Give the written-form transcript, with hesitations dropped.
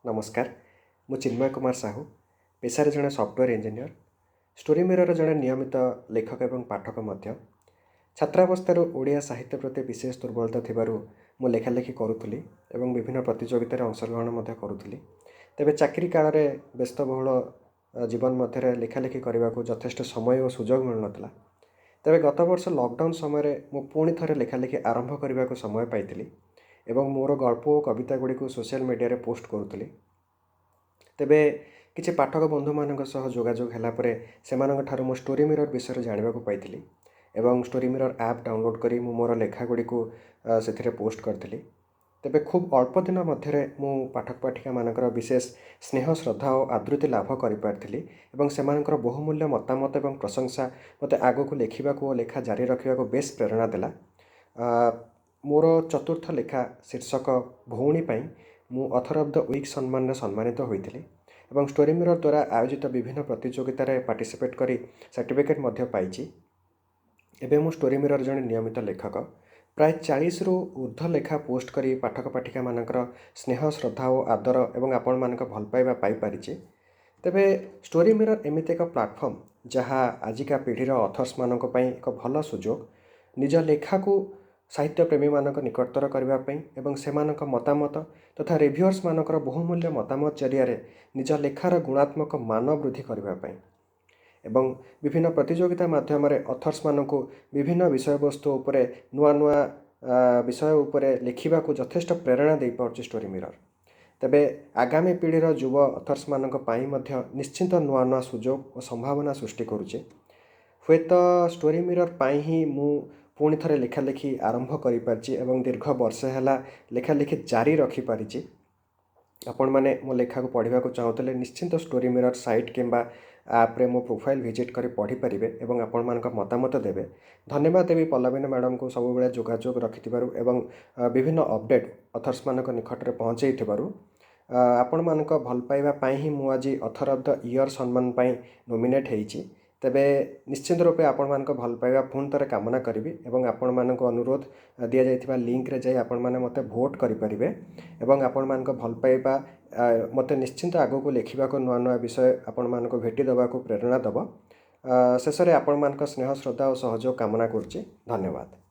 ନମସ୍କାର। ମୁଁ ଚିନ୍ମୟ କୁମାର ସାହୁ, ପେଶାରେ ଜଣେ ସଫ୍ଟୱେର୍ ଇଞ୍ଜିନିୟର, ଷ୍ଟୋରି ମିରର୍ର ଜଣେ ନିୟମିତ ଲେଖକ ଏବଂ ପାଠକ ମଧ୍ୟ। ଛାତ୍ରାବସ୍ଥାରୁ ଓଡ଼ିଆ ସାହିତ୍ୟ ପ୍ରତି ବିଶେଷ ଦୁର୍ବଳତା ଥିବାରୁ ମୁଁ ଲେଖାଲେଖି କରୁଥିଲି ଏବଂ ବିଭିନ୍ନ ପ୍ରତିଯୋଗିତାରେ ଅଂଶଗ୍ରହଣ ମଧ୍ୟ କରୁଥିଲି। ତେବେ ଚାକିରି କାଳରେ ବ୍ୟସ୍ତବହୁଳ ଜୀବନ ମଧ୍ୟରେ ଲେଖାଲେଖି କରିବାକୁ ଯଥେଷ୍ଟ ସମୟ ଓ ସୁଯୋଗ ମିଳୁନଥିଲା। ତେବେ ଗତବର୍ଷ ଲକଡାଉନ୍ ସମୟରେ ମୁଁ ପୁଣି ଥରେ ଲେଖାଲେଖି ଆରମ୍ଭ କରିବାକୁ ସମୟ ପାଇଥିଲି ଏବଂ ମୋର ଗଳ୍ପ ଓ କବିତା ଗୁଡ଼ିକୁ ସୋସିଆଲ୍ ମିଡ଼ିଆରେ ପୋଷ୍ଟ କରୁଥିଲି। ତେବେ କିଛି ପାଠକ ବନ୍ଧୁମାନଙ୍କ ସହ ଯୋଗାଯୋଗ ହେଲା ପରେ ସେମାନଙ୍କ ଠାରୁ ମୁଁ ଷ୍ଟୋରି ମିରର୍ ବିଷୟରେ ଜାଣିବାକୁ ପାଇଥିଲି ଏବଂ ଷ୍ଟୋରି ମିରର୍ ଆପ୍ ଡାଉନଲୋଡ଼୍ କରି ମୁଁ ମୋର ଲେଖା ଗୁଡ଼ିକୁ ସେଥିରେ ପୋଷ୍ଟ କରିଥିଲି। ତେବେ ଖୁବ୍ ଅଳ୍ପ ଦିନ ମଧ୍ୟରେ ମୁଁ ପାଠକ ପାଠିକାମାନଙ୍କର ବିଶେଷ ସ୍ନେହ, ଶ୍ରଦ୍ଧା ଓ ଆଦୃତି ଲାଭ କରିପାରିଥିଲି ଏବଂ ସେମାନଙ୍କର ବହୁମୂଲ୍ୟ ମତାମତ ଏବଂ ପ୍ରଶଂସା ମୋତେ ଆଗକୁ ଲେଖିବାକୁ ଓ ଲେଖା ଜାରି ରଖିବାକୁ ବେଶ ପ୍ରେରଣା ଦେଲା। ମୋର ଚତୁର୍ଥ ଲେଖା ଶୀର୍ଷକ ଭଉଣୀ ପାଇଁ ମୁଁ ଅଥର୍ ଅଫ୍ the week ସମ୍ମାନରେ ସମ୍ମାନିତ ହୋଇଥିଲି ଏବଂ ଷ୍ଟୋରି ମିରର୍ ଦ୍ୱାରା ଆୟୋଜିତ ବିଭିନ୍ନ ପ୍ରତିଯୋଗିତାରେ ପାର୍ଟିସିପେଟ୍ କରି ସାର୍ଟିଫିକେଟ୍ ମଧ୍ୟ ପାଇଛି। ଏବେ ମୁଁ ଷ୍ଟୋରି ମିରର୍ ଜଣେ ନିୟମିତ ଲେଖକ। ପ୍ରାୟ 40ରୁ ଉର୍ଦ୍ଧ୍ୱ ଲେଖା ପୋଷ୍ଟ କରି ପାଠକ ପାଠିକାମାନଙ୍କର ସ୍ନେହ, ଶ୍ରଦ୍ଧା ଓ ଆଦର ଏବଂ ଆପଣମାନଙ୍କ ଭଲ ପାଇବା ପାଇପାରିଛି। ତେବେ ଷ୍ଟୋରି ମିରର୍ ଏମିତି ଏକ ପ୍ଲାଟଫର୍ମ, ଯାହା ଆଜିକା ପିଢ଼ିର ଅଥର୍ସମାନଙ୍କ ପାଇଁ ଏକ ଭଲ ସୁଯୋଗ, ନିଜ ଲେଖାକୁ ସାହିତ୍ୟ ପ୍ରେମୀମାନଙ୍କ ନିକଟତର କରିବା ପାଇଁ ଏବଂ ସେମାନଙ୍କ ମତାମତ ତଥା ରିଭ୍ୟୁଅର୍ସମାନଙ୍କର ବହୁମୂଲ୍ୟ ମତାମତ ଜରିଆରେ ନିଜ ଲେଖାର ଗୁଣାତ୍ମକ ମାନ ବୃଦ୍ଧି କରିବା ପାଇଁ ଏବଂ ବିଭିନ୍ନ ପ୍ରତିଯୋଗିତା ମାଧ୍ୟମରେ ଅଥର୍ସମାନଙ୍କୁ ବିଭିନ୍ନ ବିଷୟବସ୍ତୁ ଉପରେ, ନୂଆ ନୂଆ ବିଷୟ ଉପରେ ଲେଖିବାକୁ ଯଥେଷ୍ଟ ପ୍ରେରଣା ଦେଇପାରୁଛି ଷ୍ଟୋରି ମିରର୍। ତେବେ ଆଗାମୀ ପିଢ଼ିର ଯୁବ ଅଥର୍ସମାନଙ୍କ ପାଇଁ ମଧ୍ୟ ନିଶ୍ଚିନ୍ତ ନୂଆ ନୂଆ ସୁଯୋଗ ଓ ସମ୍ଭାବନା ସୃଷ୍ଟି କରୁଛି। ହୁଏତ ଷ୍ଟୋରି ମିରର୍ ପାଇଁ ହିଁ ମୁଁ ପୁଣି ଥରେ ଲେଖାଲେଖି ଆରମ୍ଭ କରିପାରିଛି ଏବଂ ଦୀର୍ଘ ବର୍ଷେ ହେଲା ଲେଖାଲେଖି ଜାରି ରଖିପାରିଛି। ଆପଣମାନେ ମୋ ଲେଖାକୁ ପଢ଼ିବାକୁ ଚାହୁଁଥିଲେ ନିଶ୍ଚିନ୍ତ ଷ୍ଟୋରି ମିରର୍ ସାଇଟ୍ କିମ୍ବା ଆପ୍ରେ ମୋ ପ୍ରୋଫାଇଲ୍ ଭିଜିଟ୍ କରି ପଢ଼ିପାରିବେ ଏବଂ ଆପଣମାନଙ୍କ ମତାମତ ଦେବେ। ଧନ୍ୟବାଦ ଦେବି ପଲ୍ଲବିନ ମ୍ୟାଡ଼ାମକୁ, ସବୁବେଳେ ଯୋଗାଯୋଗ ରଖିଥିବାରୁ ଏବଂ ବିଭିନ୍ନ ଅପଡ଼େଟ୍ ଅଥର୍ସମାନଙ୍କ ନିକଟରେ ପହଞ୍ଚାଇଥିବାରୁ। ଆପଣମାନଙ୍କ ଭଲ ପାଇବା ପାଇଁ ହିଁ ମୁଁ ଆଜି ଅଥର୍ ଅଫ୍ the year ସମ୍ମାନ ପାଇଁ ନୋମିନେଟ୍ ହେଇଛି। ତେବେ ନିଶ୍ଚିନ୍ତ ରୂପେ ଆପଣମାନଙ୍କ ଭଲ ପାଇବା ପୁଣି ଥରେ କାମନା କରିବି ଏବଂ ଆପଣମାନଙ୍କୁ ଅନୁରୋଧ, ଦିଆଯାଇଥିବା ଲିଙ୍କରେ ଯାଇ ଆପଣମାନେ ମୋତେ ଭୋଟ୍ କରିପାରିବେ ଏବଂ ଆପଣମାନଙ୍କ ଭଲ ପାଇବା ମୋତେ ନିଶ୍ଚିନ୍ତ ଆଗକୁ ଲେଖିବାକୁ, ନୂଆ ନୂଆ ବିଷୟ ଆପଣମାନଙ୍କୁ ଭେଟି ଦେବାକୁ ପ୍ରେରଣା ଦେବ। ଶେଷରେ ଆପଣମାନଙ୍କ ସ୍ନେହ, ଶ୍ରଦ୍ଧା ଓ ସହଯୋଗ କାମନା କରୁଛି। ଧନ୍ୟବାଦ।